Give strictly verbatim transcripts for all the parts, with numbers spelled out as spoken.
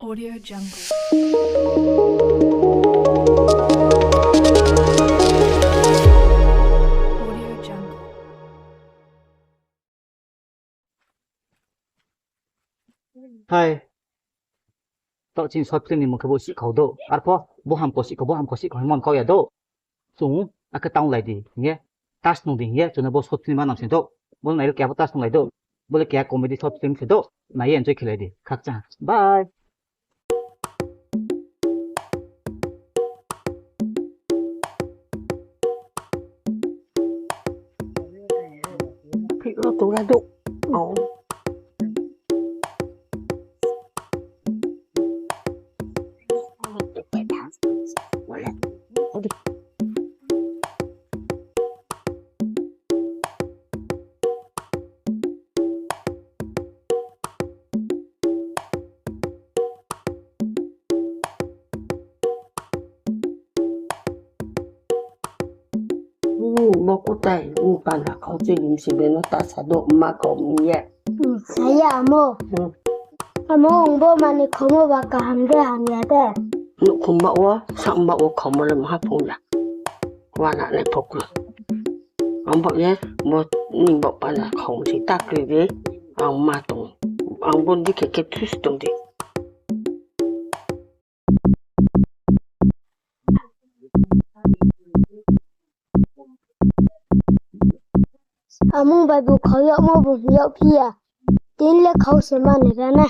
Audio Jungle. Audio Jungle. Hai. Taoh chini short film ni mung khe bo sihkhau do. Arpho bo hamko sihkhau, bo hamko sihkhau hingmo kau ya do. Chung akhe tanglai di hing ye, ta snung di hing ye, chung no bo short film ma nang sing do. Bo nai le keha bo ta snunglai do. Bo le keha comedy short film se do. Nai ye enjoy khelai di. Khakchang. Bye. Bo kutai, ni pana khau chini si beno ta sa do ma kau mi ye. Saya amo. Amo ong bo mani khomo ba kaham de hamya de. Nukhung ba wo, sak ba wo khomo le maha phung ya. Wana nai phoklo. Ang bo ye, bo ni bo pana khau si ta kri de, ang ma tong. Ang bo di khe khe thus tong di. Amung bai bu khau yagmo bu yagphi ya. Tin le khau se mani ra na.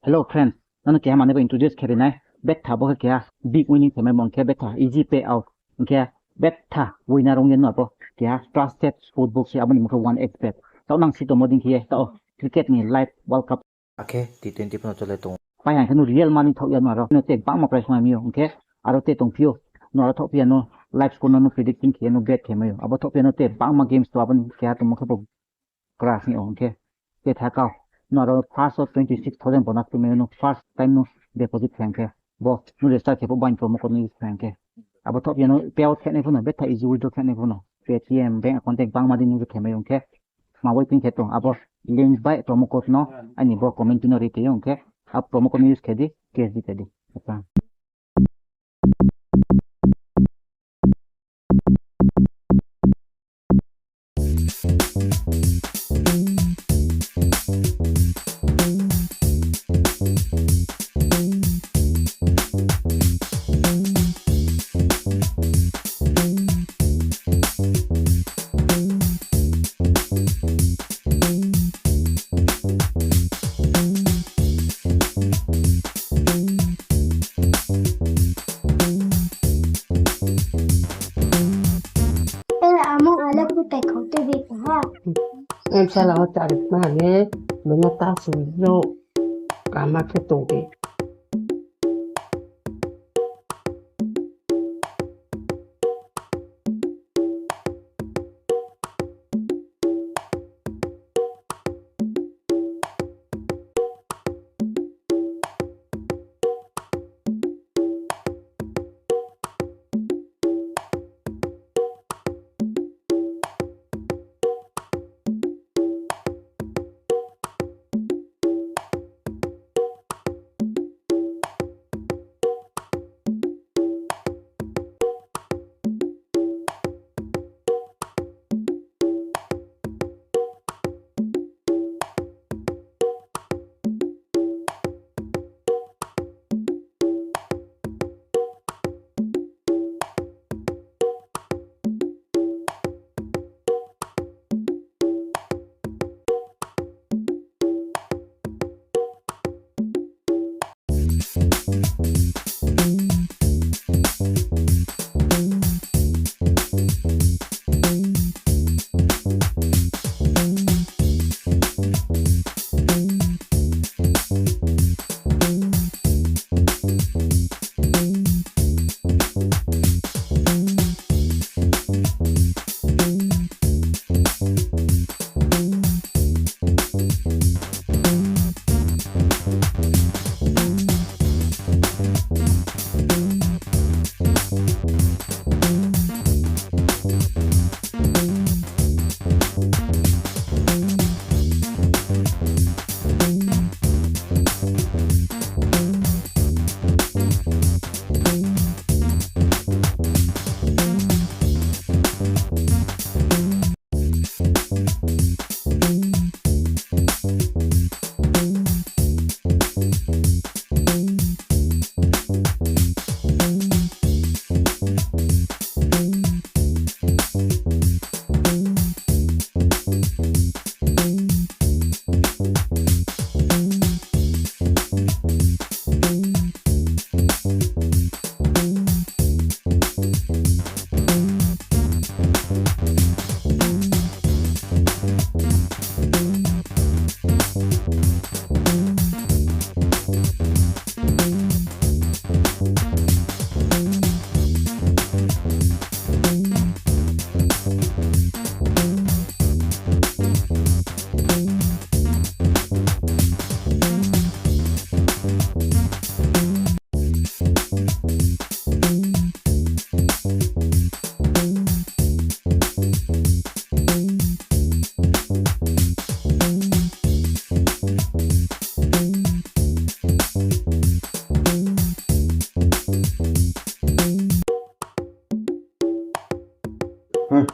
Hello friends, nano keha mane bo introduce khe ri nai. Betha bo khe keha big winning khe mai bo hing khe betha easy payout. Hing khe betha winner ong ye no abo keha trusted sports book se abo ni mung khe one X bet. Taoh nang si tongmo dei khe ye taoh cricket ni live World Cup. Akhe T twenty pho no chole tong. Pai hing khe no real money thaoh ya no aro. No te bangma prize mai mi yo. Hing khe aro te tongphi yo. No aro thaohphi ya no live score no no prediction khe ye no bet khe mai yo. Abo thaohphi ya no te bangma games to abo ni keha tongmo khe bo crash ni o hing khe. Te tha kau. No aro first o twenty six thousand bonus to mai yo no first time no deposit khe hing khe. Bo no register khe pho bai promo code no use khe hing khe. Abo thaohphi ya no payout khe nai pho no betha easy withdraw khe nai pho no. Paytm bank account te bangma dei no khe mai yo hing khe. Ma waiting khe tong, abo link bai promo code no aini bo comment no ri tong khe, abo promo code no use khe di, cash di khe di. Acha. Amo ale kutai khau te bi ka ha. Em sala o chari ma le, bena ta su yo, kama khe tong de.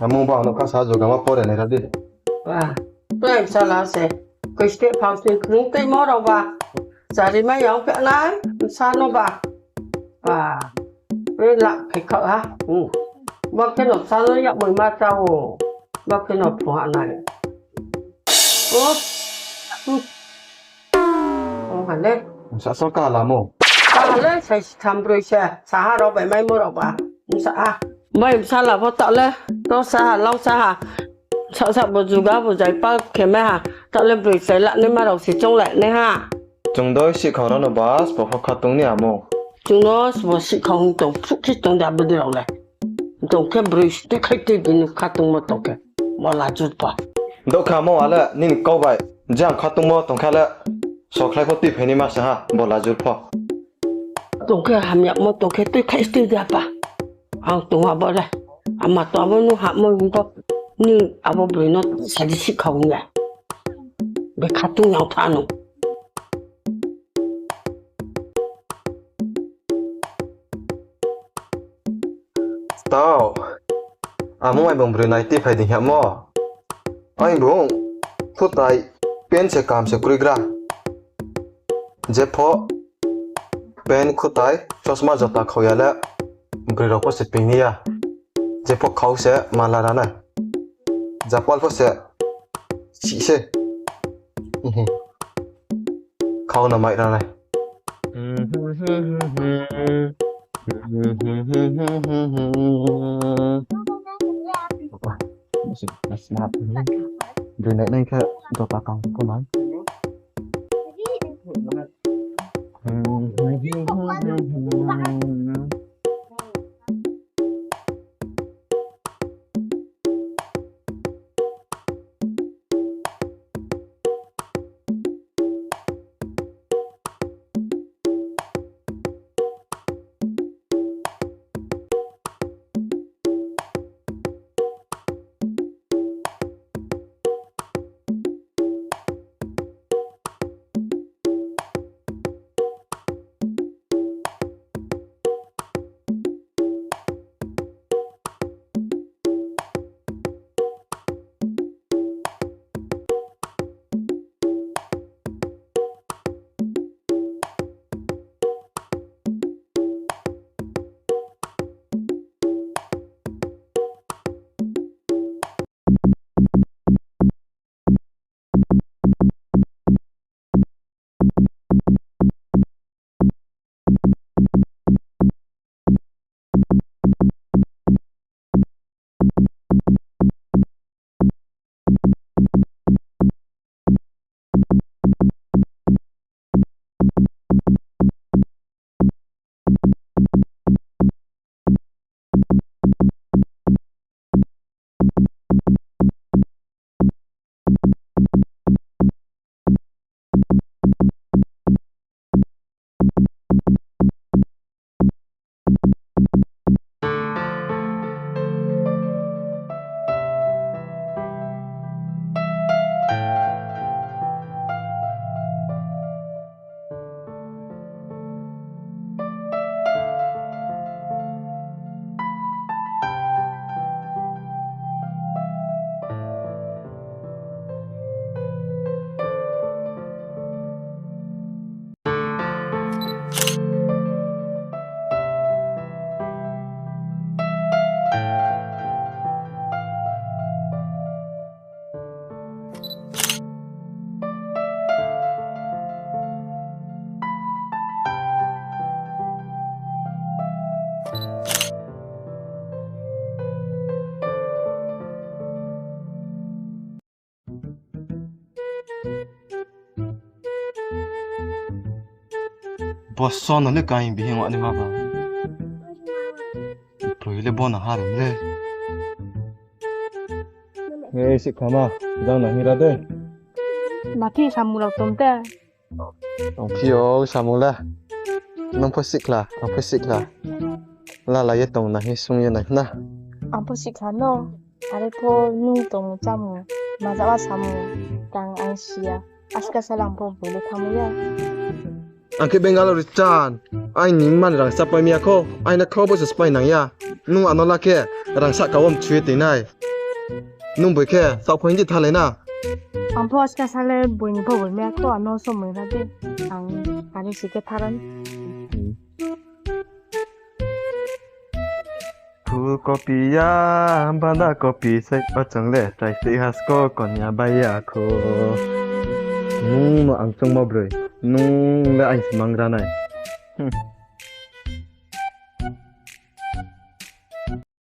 Amo ba ano kha sa jugama pore nai ra di. Ba, tei bsala se. Koi step phang sing khnung tei mo rao ba. Chari mai yang phe nai, bsa no ba. Ba, e la khe kha ha. Hmm. Ba khe no bsa no yak moi ma cha o. Ba khe no phu ha nai. O. Hmm. O ha le. Sa so ka la mo. Ka le sai si tham broi se. Sa ha rao bai mai mo rao ba. Sa ha. Mai bsala pho ta le. To sa ha, lau sa ha. Sa sa bo juga bo jai pa khe mai ha. Ta le broi sai la nai ma rao si choung lai nai ha. Chung doi si khau rao no bas bo pho khatung ni amo. Chung no bo si khau hing tong, phuh khe tong da bo di rao le. Tong khe broi si te khai tui bini khatungmo tong khe. Bo lajur pho. Dokha mo ale nini kau bai. Jang khatungmo tong khe le. Sokhlai pho tui phaini ma sa ha, bo lajur pho. Tong khe hamyamo tong khe tui khai tui da pa. Ang tong abo le. Ama to abo nu hamo hing pho. Ni abo broi no sadi si khau ni ya. Be khatung yang tha no. Tau, amo ai bung broi nai ti phai di hamo. Ai bung, khutai, pen se kam se kroi gra. Jepho, pen khutai, chosma jota khau ya le, broi rao pho se ping ni ya. Jepho khau se mala ra nai. Japal pho se, si se. Khau no mai ra nai. Broi nai nai khe jota kam pho nai. Bo so no le kaing bihing wa ni ma ba. Broi le bo no ha ri le. Hei, sikhla ma, jang na hing ra de. Ma phi samung rao tong de. Tong phi o samung le. Nung pho sikhla, ang pho sikhla. Lala ye tong na hing sung ye nai na. Ang pho sikhla no. Are pho nung tongmung chámung, maja wa samung, tang ang si ya. Aska sal ang pho boi le thanngmai ya. Ang khe Bangalore ri chan, aini mman rang sa pai mi ya kho, aina kha bo se spai nang ya. Nung ano la khe rang sahka wo mchu ye tui nai. Nung boi khe, saoh pho hing di thalai na. Ang pho aska sale boi ni pho boi mai ya kho, ano somoi ra di. Ang kani si khe tharan. Phu kopi ya, banda kopi se o chang le, chai se hasko konya bai ya kho. Nung no ang chungmo broi, nung le ang si mang ra nai. Hmm.